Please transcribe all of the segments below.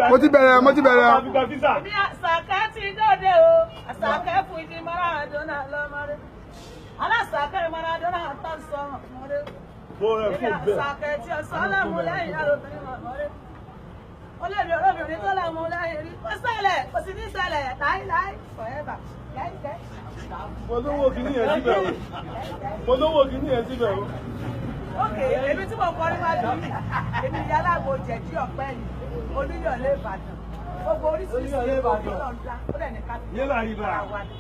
Mo ti bẹ̀rẹ̀, mo ti bẹ̀rẹ̀. Èmi Àṣàkẹ́ ti dóde o, Àṣàkẹ́ Fújì Maradona lọ́mọdé. Alásàkẹ́ Maradona tá ń sọ ọmọdé. Èmi Àṣàkẹ́ tí ọ̀sán lẹ́mú lẹ́yìn arobìnrin ọmọdé. Olórí olóbìnrin tó lẹ́mú lẹ́yìn rí. Kò ṣẹlẹ̀, kò sì ní ṣẹlẹ̀ láíláí forever. Láíláí. Mo lówó kìíní yẹn síbẹ̀ o. Mo lówó kìíní yẹn síbẹ̀ o. Ok, èmi tí mo kọrin wájú yìí, èmi ìyá alágbo jẹ̀dí ọ̀pẹ́ yìí, Olúyọ̀lé Ìbàdàn. Gbogbo oríṣiríṣi ìbò tó lọ ń dá, ó dẹ̀ ní ká fi ara wa ni.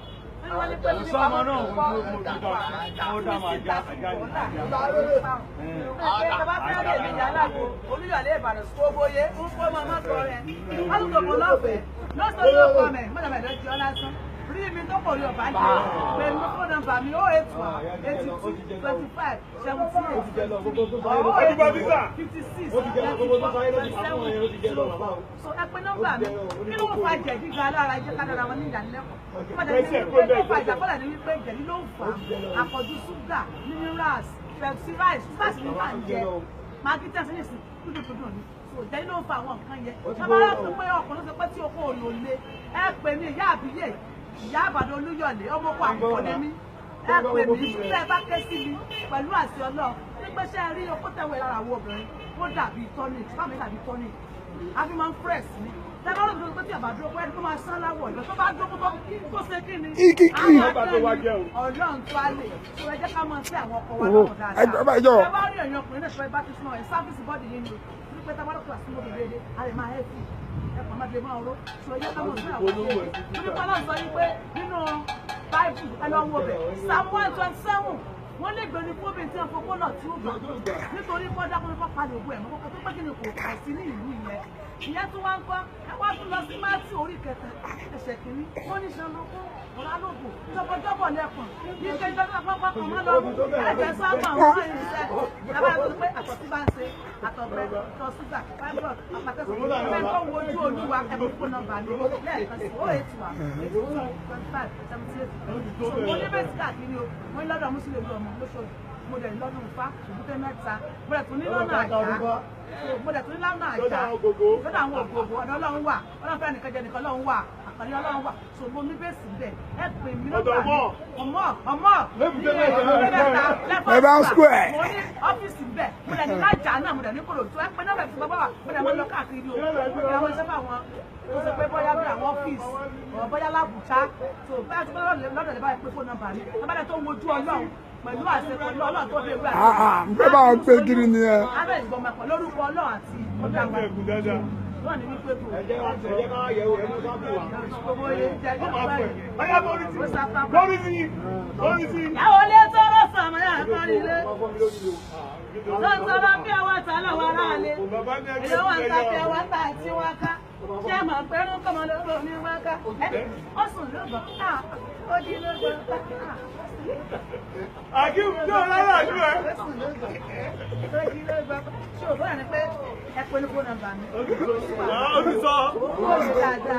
Wọ́n ní pé ní Sọ́mọ náà bàbá mo tó mo kọ́ mo dá màá já àjá ni. Bàbá fẹ́ lè ní ìyá alágbo, Olúyọ̀lé Ìbàdàn, Ṣóbóyé, ń kó mọ́ mọ́tò rẹ̀. Alùpùpù lọ́fẹ̀ẹ́, lọ́sọ̀ọ́ ló kọ́ mẹ́, mọ́tàmẹ́ lọ́jọ́ lásán. Rí mi tó kò rí ọ̀bá jẹ́ pẹ̀lú fóònù nọ́mbà mi 081 82 25 78 081 56 34 27 04. So ẹ pé nọ́mbà mi. Kí ló ń fa jẹ̀dí gan alára? Ẹ jẹ́ ká dára wọn ní ìdánilẹ́kọ̀ọ́. Kí ló fa ìjàkọ́lẹ̀ ní wípé jẹ̀dí ló ń fà á? Àpọ̀jù ṣúgà, minerals, pepsi rice, spice ní à ń jẹ. Maggi tẹ̀sí nìsín dúdú ní. So jẹ̀dí ló ń fa àwọn nǹkan yẹn. Bàbá rẹ̀ sọ pé ọkùnrin sọ pé tí okó òòlù le. Ẹ pè mí ìyá àbíyè, ìyá àbàdàn Olúyọ̀lé, ọmọ ọkọ àkọ́kọ́ ní mí. Ẹ pè mí tẹ́ ẹ bá ké sí mi pẹ̀lú àṣẹ Ọlọ́run. Nígbà ṣe rí okó tẹ̀wé lára àwọn obìnrin, ó dàbí tonic, fáwọn dàbí tonic. A fi máa ń fresh ni. Tẹ́ bá lóbi tó tí àbá dúró pé ẹni tó máa sán láwọ̀ ìgbà tó bá dúró tó tó ṣe kí ni. Ikiki. Ọlọ́run tó á lè. Tó ẹ jẹ́ ká máa sí àwọn ọkọ wa lọ́wọ́ dáadáa. Ẹ jọ̀ọ́. Ẹ bá rí ẹ̀yin ọkùnrin náà ṣe bá ti súnmọ́ ẹ̀ sáfíìsì bọ́ọ̀dì yìí ni o. Wípé tá a bá lọ́kùnrin àti súnmọ́ obìnrin déédéé, a lè máa hẹ́ sí ẹ̀pọ̀n máa lè máa ró. Ṣò ẹ jẹ́ ká máa sí àwọn ọkọ wa. Torí pé Ọlọ́run sọ wípé nínú Báíbù ẹ lọ wo bẹ̀. Psalm 127 wọ́n lè gbé ní fóbìn tí wọ́n fọwọ́ náà tí ó gbà nítorí kọ́ dákúnrin kọ́ palẹ̀ ògùn ẹ̀ mọ́ kókó tó pé kí ni kò kà sí ní ìlú yẹn. Ìyẹn tún wá ń kọ́ ẹ wá tún lọ sí Mátì orí kẹta ẹsẹ̀ kìíní wọ́n ní ṣan lóko ọ̀rá lóko jọbọjọbọ lẹ́kùn ní kẹjọ pápá kan mọ́ lọ́rùn ẹ̀jẹ̀ sábà wọ́n ń ṣiṣẹ́ lábára tó pé àtọ̀tí bá ń ṣe àtọ̀gbẹ tọ̀ ṣúgà fibroid àpàtẹ́sọ̀ ẹ̀ tó ń wojú Olúwa ẹ̀kọ́ fún nọ́mbà mi lẹ́ẹ̀kan sí 081 82 25 78. Mo ní bẹ́ẹ̀ sí káàkiri o, mo ní lọ́dọ̀ Mùsùlùmí ọmọ lóṣooṣù, mo dẹ̀ ní lọ́dún Ifá Ògúnté mẹ́ta, mo dẹ̀ tún ní lọ́nà àjà, mo dẹ̀ tún ní lọ́nà àjà lọ́dọ̀ àwọn ògògò. Ọ̀dọ̀ Ọlọ́run wà, Ọlọ́run fẹ́ nìkan jẹ nìkan Ọlọ́run wà, àkànní Ọlọ́run wà. So mo ní bẹ́ẹ̀ sí bẹ́ẹ̀, ẹ pè mí lọ́dọ̀ mi ọmọ ọmọ ní mẹ́ta Ẹ̀bá square. Mo ní ọ́fíìsì bẹ́ẹ̀, mo dẹ̀ ní lájà náà, mo dẹ̀ ní Kòròdú. Ẹ pé nọ́mbà tí bàbá wà, mo dẹ̀ mọ́ lọ káàkiri o. Mo dẹ̀ wọ́n ṣe fún àwọn tó ṣe pé bóyá bí àwọn ọ́fíìsì ọ̀ bóyá l'Ábùjá tó bá ti bá lọ́dọ̀ lè báyìí pé fóònù nọ́mbà mi bàbá dẹ̀ tó ń wojú Ọlọ́run pẹ̀lú àṣẹ pẹ̀lú Ọlọ́run tó dé ìwé àti Ah, ah, n fẹ́ bá wọn gbé kiri nìyẹn. Abẹ́ ìgbọ̀mọ̀ ẹ̀kọ́ lórúkọ Ọlọ́run àti ọ̀dọ̀ àwọn náà ní wípé kò Ẹ jẹ́ ká yẹ̀wò ẹ mú sáfù wa. gbogbo yẹn jẹ́ Ọyá lórí sí. Lórí sí. Lórí sí. Ìyàwó ilé tọrọ sàmọ́ yà kọ́ nílé. Tó ń tọrọ bí ọwọ́ ta lọ́wọ́ aráàlú. Èlé wọn ta bí ọwọ́ ta àti wọn ká. Ṣé mọ̀ pé ń kọ́mọ lóró ní wọn ká? Ó sùn ló bọ̀, ó jí ló bọ̀. Àkíw yóò rárá àjú ẹ. Ó sùn ló bọ̀, ó jí ló bọ̀. Ṣé o bọ́ra ni pé ẹ pé ní fóònù nọ́mbà mi? Ó ti sọ. Ó ṣe dáadáa.